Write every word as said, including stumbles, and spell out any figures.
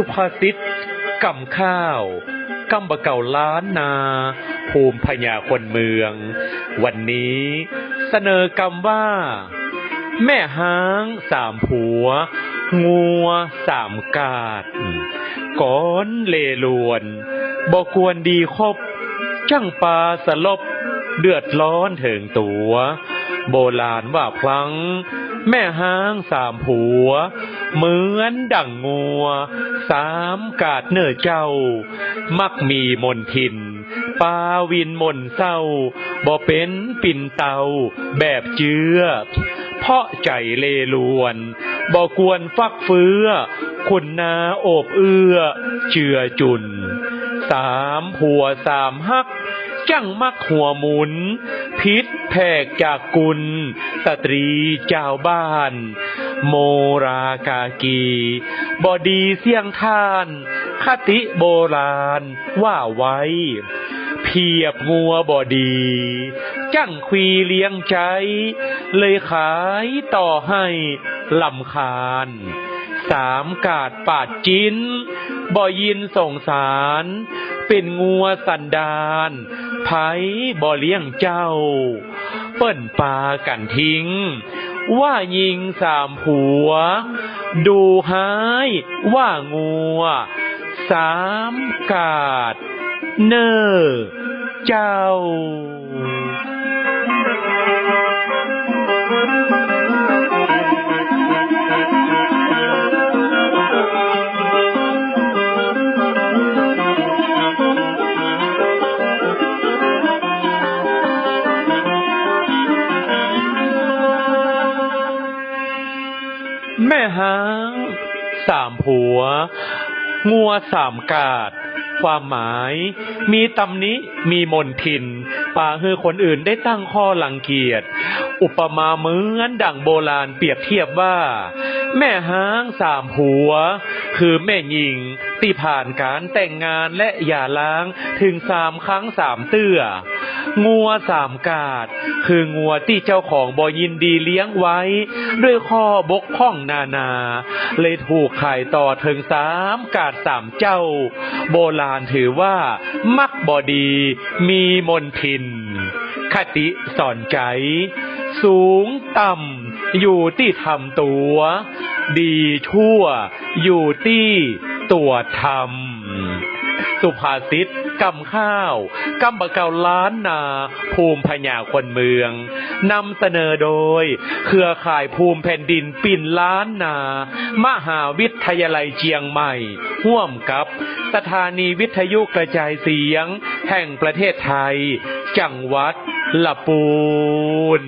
สุภาษิตกำข้าว กำบ่าเก่าล้านนา ภูมิปัญญาคนเมือง วันนี้เสนอกำว่า แม่ฮ้างสามผัว งัวสามกาด ก๋อนเลลวน บ่ควรดีคบ จั้งปาสลบ เดือดร้อนเถิงตั๋ว โบราณว่าพลั้ง แม่ฮ้างสามผัว เหมือนดั่งงัวสามกาดเน่อเจ้า มักมีมนทิน ปาวินหม่นเศร้า บ่เป๋นปิ่นเตาแบบเจื้อ เพราะใจ๋เลลวน บ่ควรฟักเฟื้อ ขุนนาโอบเอื้อ เจือจุน สามผัวสามฮัก จั้งมักหัวหมุน ผิดแผกจากกุล สตรีจาวบ้าน โมราก๋ากี บ่ดีเสี้ยงท่าน คติโบราณว่าไว้ เผียบงัวบ่ดี จั้งควีเลี้ยงใจ๊ เลยขายต่อหื้อรำคาญ สามกาดปาดจิ๊น บ่ยินสงสาร เป๋นงัวสันดาน ใผบ่เลี้ยงเจ้า เปิ้นปากั๋นทิ้ง ว่าญิงสามผัว ดูฮ้ายว่างัว สามกาดเน่อเจ้า แม่ฮ้างสามผัว งัวสามกาด ความหมาย มีตำหนิ มีมนทิน ปาหื้อคนอื่นได้ตั้งข้อรังเกียจ อุปมาเหมือนดั่งโบราณเปรียบเทียบว่า แม่ฮ้างสามผัว คือแม่ญิงตี้ผ่านก๋านแต่งงานและหย่าร้างเถิงสามครั้งสามเตื้อ งัวสามกาด คืองัวตี้เจ้าของบ่ยินดีเลี้ยงไว้ ด้วยข้อบกพร่องนานา เลยถูกขายต่อเถิงสามกาดสามเจ้า โบราณถือว่ามักบ่ดี มีมนทิน คติสอนใจ๋ สูงต่ำอยู่ตี้ทำตั๋ว ดีชั่วอยู่ตี้ตั๋วทำ สุภาษิตกำข้าว กำบ่าเก่าล้านนา ภูมิปัญญาคนเมือง นำเสนอโดย เครือข่ายภูมิแผ่นดินปิ่นล้านนา มหาวิทยาลัยเจียงใหม่ ฮ่วมกับสถานีวิทยุกระจายเสียงแห่งประเทศไทย จังหวัดละปูน